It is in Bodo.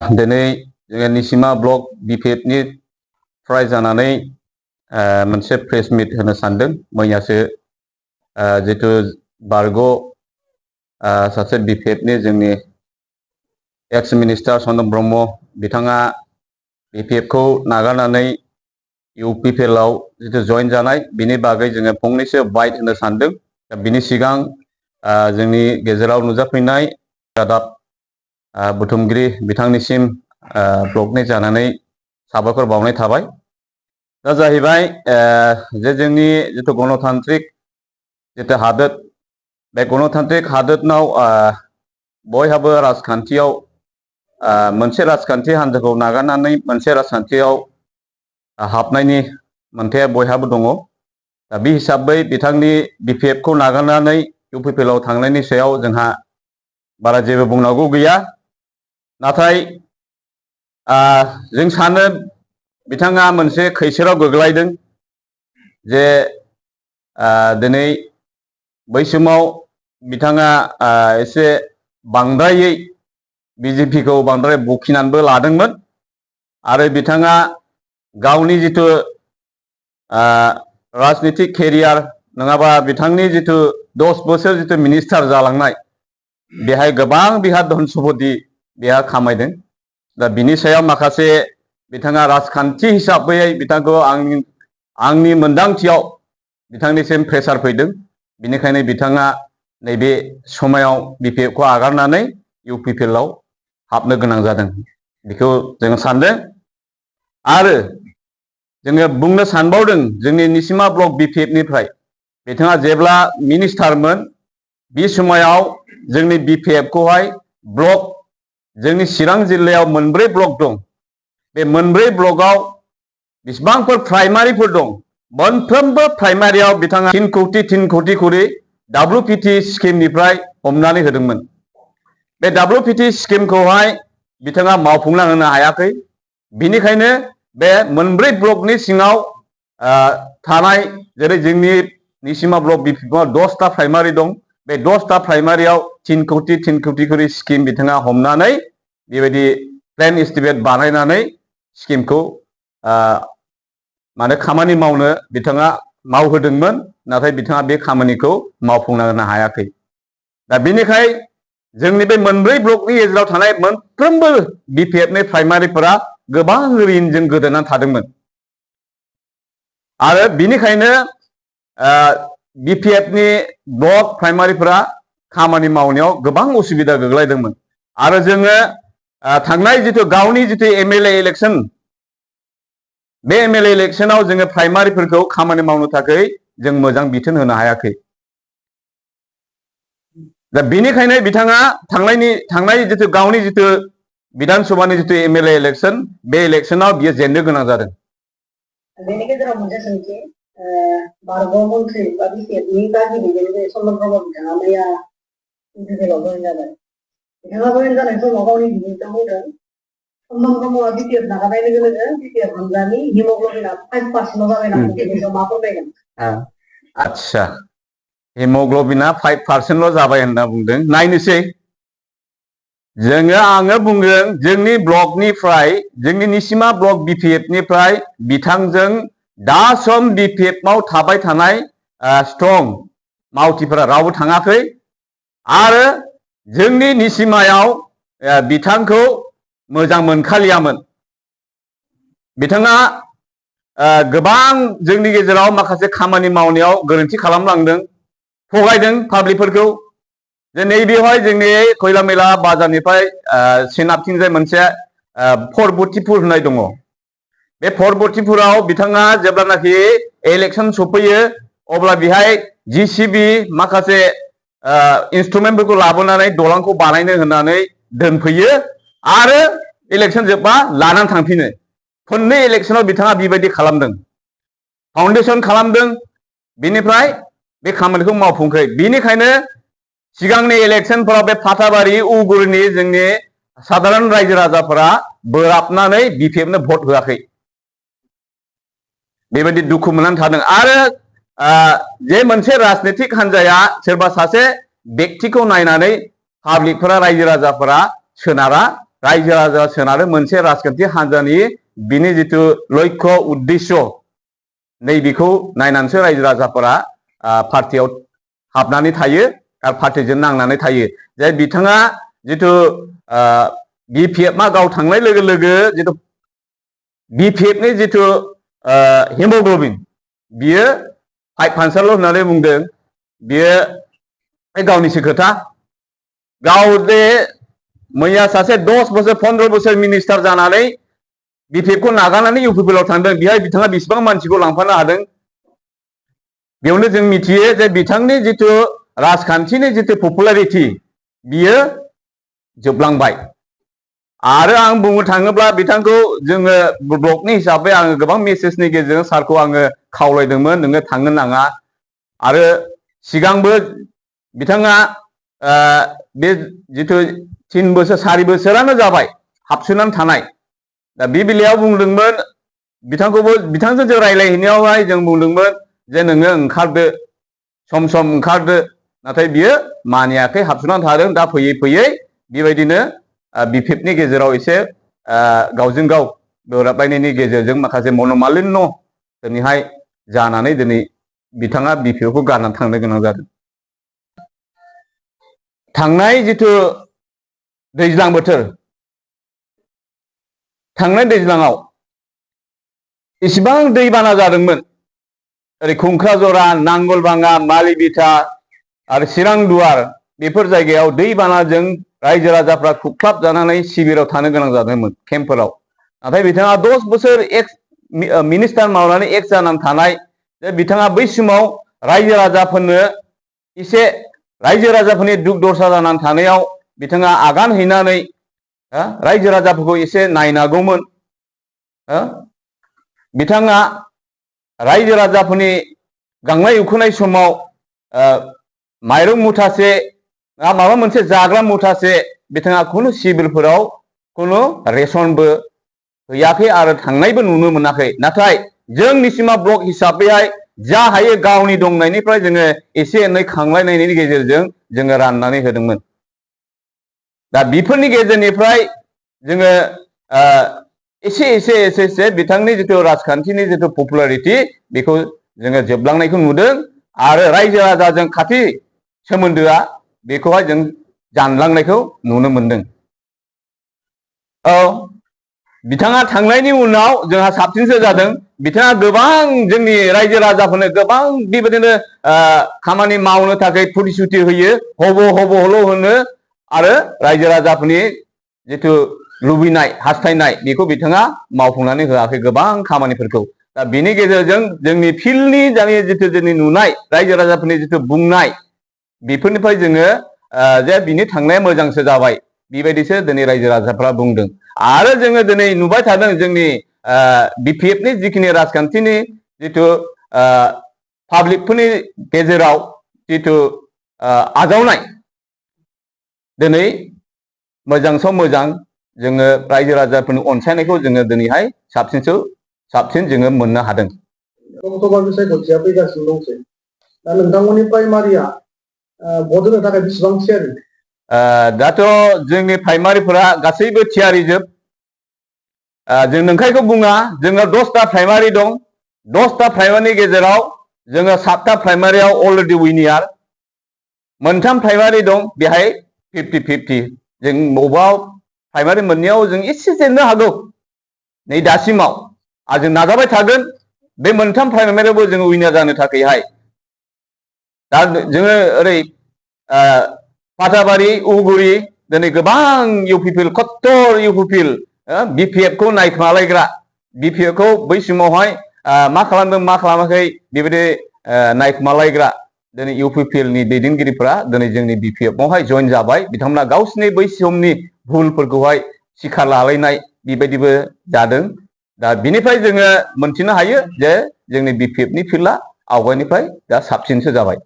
दिनै जोङो निसिमा ब्लक BPF नि फ्राय जानानै मोनसे प्रेस मिट होनो सानदों। मैयासो जितु बारग' सासे BPF नि जोंनि एक्स मिनिस्टार सनम ब्रह्म बिथाङा BPF खौ नागारनानै UPPL आव जितु जइन जानाय बिनि बागै जोङो फंनैसो बाइट होनो सानदों। बिनि सिगां जोंनि गेजेराव नुजाफैनाय रादाब बुथुमगिरि बिथांनिसिम ब्लकनि जानानै साबायखर बावनाय थाबाय। दा जाहैबाय जे जोंनि जितु गणतान्त्रिक जितु हादोर बे गणतान्त्रिक हादोरनाव बयहाबो राजखान्थियाव मोनसे राजखान्थि हान्जाखौ नागारनानै मोनसे राजखान्थियाव हाबनायनि मोनथाया बयहाबो दङ। दा बे हिसाबै बिथांनि BPF खौ नागारनानै UPPL आव थांनायनि सायाव जोंहा बारा जेबो बुंनांगौ गैया। नाथाय जों सानो बिथाङा मोनसे खैसोराव गोग्लैदों जे दिनै बै समाव बिथाङा एसे बांद्रायै BJP खौ बांद्राय बखिनानैबो लादोंमोन आरो बिथाङा गावनि जितु राजनीतिक केरियार नङाबा बिथांनि जितु 10 बोसोर जितु मिनिस्टार जालांनाय बेहाय गोबां बिहा धन सम्पति बेहा खामायदों। दा बिनि सायाव माखासे बिथाङा राजखान्थि हिसाबै बिथांखौ आंनि मोनदांथियाव बिथांनिसिम प्रेसार फैदों। बिनिखायनो बिथाङा नैबे समायाव BPF खौ आगारनानै UPPL आव हाबनो गोनां जादों बेखौ जों सानदों। आरो जोङो बुंनो सानबावदों जोंनि निसिमा ब्लक BPF निफ्राय बिथाङा जेब्ला मिनिस्टारमोन बे समाव जोंनि BPF खौहाय ब्लक जोंनि चिरां जिल्लायाव मोनब्रै ब्लक दं। बे मोनब्रै ब्लकआव बेसेबांफोर प्राइमारिफोर दं मोनफ्रोमबो प्राइमारियाव बिथाङा 3 कौटि करि WPT स्किमनिफ्राय हमनानै होदोंमोन। बे WPT स्किमखौहाय बिथाङा मावफुंना होनो हायाखै। बिनिखायनो बे मोनब्रै ब्लकनि सिङाव थानाय जेरै जोंनि निसिमा ब्लक BPF आव 10टा प्राइमारि दं। बे 10टा प्राइमारियाव 3 कौटि करि स्किम बिथाङा हमनानै बेबायदि प्लेन एस्टिमेट बानायनानै स्किमखौ माने खामानि मावनो बिथाङा मावहोदोंमोन। नाथाय बिथाङा बे खामानिखौ मावफुंना होनो हायाखै। दा बेनिखाय जोंनि बे मोनब्रै ब्लकनि गेजेराव थानाय मोनफ्रोमबो BPF नि प्राइमारिफोरा गोबां ऋणजों गोदोनानै थादोंमोन। आरो बिनिखायनो BPF नि ब्लक प्राइमारिफोरा खामानि मावनायाव गोबां उसुबिदा गोग्लैदोंमोन। आरो जोङो थांनाय जितु गावनि जितु MLA इलेक्सन बे MLA इलेक्सनाव जोङो प्राइमारिफोरखौ खामानि मावनो थाखाय जों मोजां बिथोन होनो हायाखै। दा बेनिखायनो बिथाङा थांनाय जितु गावनि जितु विधान सभानि जितु MLA इलेक्सन बे इलेक्सनाव बियो जेननो गोनां जादों। बेनि गेजेराव मोनसे सोंथि बारग' मन्थ्रि बा BPF नि गागि दैदेनगिरि सनम ब्रह्म बिथाङा मैया UPPL आव जइन जाबाय। बिथाङा जइन जानाय समाव गावनि बिबुंथियाव बुंदों सनम ब्रह्मआ BPF नागारनाय लोगो लोगो BPF हानजानि हिमग्ल'बिनआ 5% जाबाय होनना बेनि सायाव मा फोरमायगोन? आच्छा हिमग्ल'बिनआ 5% जाबाय होनना बुंदों। नायनोसै आङो बुंदों जोंनि ब्लकनिफ्राय जोंनि निसिमा ब्लक BPF निफ्राय बिथांजों दा सम BPF आव थाबाय थानाय स्ट्रं मावथिफोरा रावबो थाङाखै। आरो जोंनि निसिमायाव बिथांखौ मोजां मोनखालियामोन। बिथाङा गोबां जोंनि गेजेराव माखासे खामानि मावनायाव गोरोन्थि खालामलांदों, थगायदों पाब्लिकफोरखौ। जे नैबेवहाय जोंनि खैलामैला बाजारनिफ्राय सोनाबथिंजाय मोनसे फरबथिपुर होननाय दङ। बे फरबथिपुराव बिथाङा जेब्लानाखि इलेक्सन सफैयो अब्ला बेहाय JCB माखासे इन्सट्रुमेन्टफोरखौ लाबोनानै दलांखौ बानायनो होननानै दोनफैयो आरो इलेक्सन जोबबा लानानै थांफिनो। खननै इलेक्सनाव बिथाङा बेबायदि खालामदों, फाउन्डेसन खालामदों, बिनिफ्राय बे खामानिखौ मावफुंखै। बिनिखायनो सिगांनि इलेक्सनफोराव बे फाथाबारि उगुरनि जोंनि साधारन रायजो राजाफोरा बोराबनानै BPF नो भट होआखै। बेबायदि दुखु मोननानै थादों। आरो जे मोनसे राजनीतिक हान्जाया सोरबा सासे व्यक्तिखौ नायनानै पाब्लिकफोरा रायजो राजाफोरा सोनारा। रायजो राजा सोनारो मोनसे राजखान्थि हान्जानि बिनि जिथु लक्ष्य उद्देश्य नैबेखौ नायनानैसो रायजो राजाफोरा पार्टियाव हाबनानै थायो आरो पार्टिजों नांनानै थायो। जे बिथाङा जिथु BPF मा गाव थांनाय लोगो लोगो जिथु BPF नि जिथु हिमोग्ल'बिन बियो 5% होननानै बुंदों। बियो गावनिसो खोथा। गाव जे मैया सासे 10 बोसोर 15 बोसोर मिनिस्टार जानानै BPF खौ नागारनानै UPPL आव थांदों। बेहाय बिथाङा बेसेबां मानसिखौ लांफानो हादों। बेयावनो जों मिथियो जे बिथांनि जिथु राजखान्थिनि जिथु पपुलारिटी बियो जोबलांबाय। आरो आं बुंनो थाङोब्ला बिथांखौ जोङो ब्लकनि हिसाबै आङो गोबां मेसेजनि गेजेरजों सारखौ आङो खावलायदोंमोन नोङो थांनो नाङा। आरो सिगांबो बिथाङा बे जिथु 3 बोसोर 4 बोसोरानो जाबाय हाबसोनानै थानाय। दा बे बेलायाव बुंदोंमोन बिथांखौबो बिथांजों जों रायलायहैनायावहाय जों बुंदोंमोन जे नोङो ओंखारदो सम सम ओंखारदो। नाथाय बियो मानियाखै हाबसोनानै थादों। दा फैयै फैयै बेबायदिनो BPF नि गेजेराव एसे गावजों गाव गोरोबलायनायनि गेजेरजों माखासे मनमालिन्य दिनैहाय जानानै दिनै बिथाङा BPF खौ गारनानै थांनो गोनां जादों। थांनाय जिथु दैज्लां बोथोर थांनाय दैज्लाङाव इसिबां दैबाना जादोंमोन। ओरै खुंख्राजरा, नांगलबाङा, मालिबिथा आरो चिरांदुवार बेफोर जायगायाव दैबानाजों रायजो राजाफ्रा खुख्लाब जानानै शिबिराव थानो गोनां जादोंमोन केम्पफोराव। नाथाय बिथाङा 10 बोसोर मिनिस्टार मावनानै एक्स जानानै थानाय जे बिथाङा बै समाव रायजो राजाफोरनो एसे रायजो राजाफोरनि दुख दरसा जानानै थानायाव बिथाङा आगान हैनानै रायजो राजाफोरखौ एसे नायनांगौमोन। बिथाङा रायजो राजाफोरनि गांनाय उखैनाय समाव माइरं मुथासे माबा मोनसे जाग्रा मुथासे बिथाङा खुनु सिभिलफोराव खुनु रेसनबो हैयाखै आरो थांनायबो नुनो मोनाखै। नाथाय जोंनिसिमा ब्लक हिसाबैहाय जा हायो गावनि दंनायनिफ्राय जोङो एसे एनै खांलायनायनि गेजेरजों जोङो राननानै होदोंमोन। दा बेफोरनि गेजेरनिफ्राय जोङो एसे एसे एसे एसे बिथांनि जिथु राजखान्थिनि जिथु पपुलारिटी बेखौ जोङो जोबलांनायखौ नुदों। आरो रायजो राजाजों खाथि सोमोन्दोआ बेखौहाय जों जानलांनायखौ नुनो मोनदों। औ बिथाङा थांनायनि उनाव जोंहा साबसिनसो जादों। बिथाङा गोबां जोंनि रायजो राजाफोरनो गोबां बेबायदिनो खामानि मावनो थाखाय प्रतिश्रुति होयो, हब' हल' होनो। आरो रायजो राजाफोरनि जिथु लुबैनाय हास्थायनाय बेखौ बिथाङा मावफुंनानै होआखै गोबां खामानिफोरखौ। दा बेनि गेजेरजों जोंनि फिल्डनि जिथु जोंनि नुनाय रायजो राजाफोरनि जिथु बुंनाय बेफोरनिफ्राय जोङो जे बिनि थांनाया मोजांसो जाबाय बेबायदिसो दिनै रायजो राजाफ्रा बुंदों। आरो जोङो दिनै नुबाय थादों जोंनि BPF नि जिखिनि राजखान्थिनि जिथु पाब्लिकफोरनि गेजेराव जिथु आजावनाय दिनै मोजां सम मोजां जोङो रायजो राजाफोरनि अनसायनायखौ जोङो दिनैहाय साबसिन जोङो मोननो हादों। लोकसभानि सायख'थिया फैगासिनो दंसै। दा नोंथांमोननि प्राइमारिया भट होनो थाखाय बेसेबां थियारि? दाथ' जोंनि प्राइमारिफोरा गासैबो थियारि जोब। जों नंखायखौ बुङा, जोङो 10टा प्राइमारि दं। 10टा प्राइमारिनि गेजेराव जोङो 7टा प्राइमारियाव अलरेडि उइनियार। 3 प्राइमारि दं बेहाय 50-50। जों बबेबा प्राइमारि मोननायाव जों एसे जेननो हागौ नै दासिमाव। आरो जों नाजाबाय थागोन बे 3 प्राइमारियावबो जोङो उइनार जानो थाखायहाय। दा जोङो ओरै पाटाबारि, उगुरि दिनै गोबां UPPL कत्तर UPPL BPF खौ नायखोमालायग्रा BPF खौ बै समावहाय मा खालामदों मा खालामाखै बेबायदि नायखोमालायग्रा दिनै UPPL नि दैदेनगिरिफोरा दिनै जोंनि BPF आवहाय जइन जाबाय। बिथांमोना गावसिनि बै समनि भुलफोरखौहाय सिखार लालायनाय बेबायदिबो जादों। दा बिनिफ्राय जोङो मोनथिनो हायो जे जोंनि BPF नि फिल्डआ आवगायनिफ्राय दा साबसिनसो जाबाय।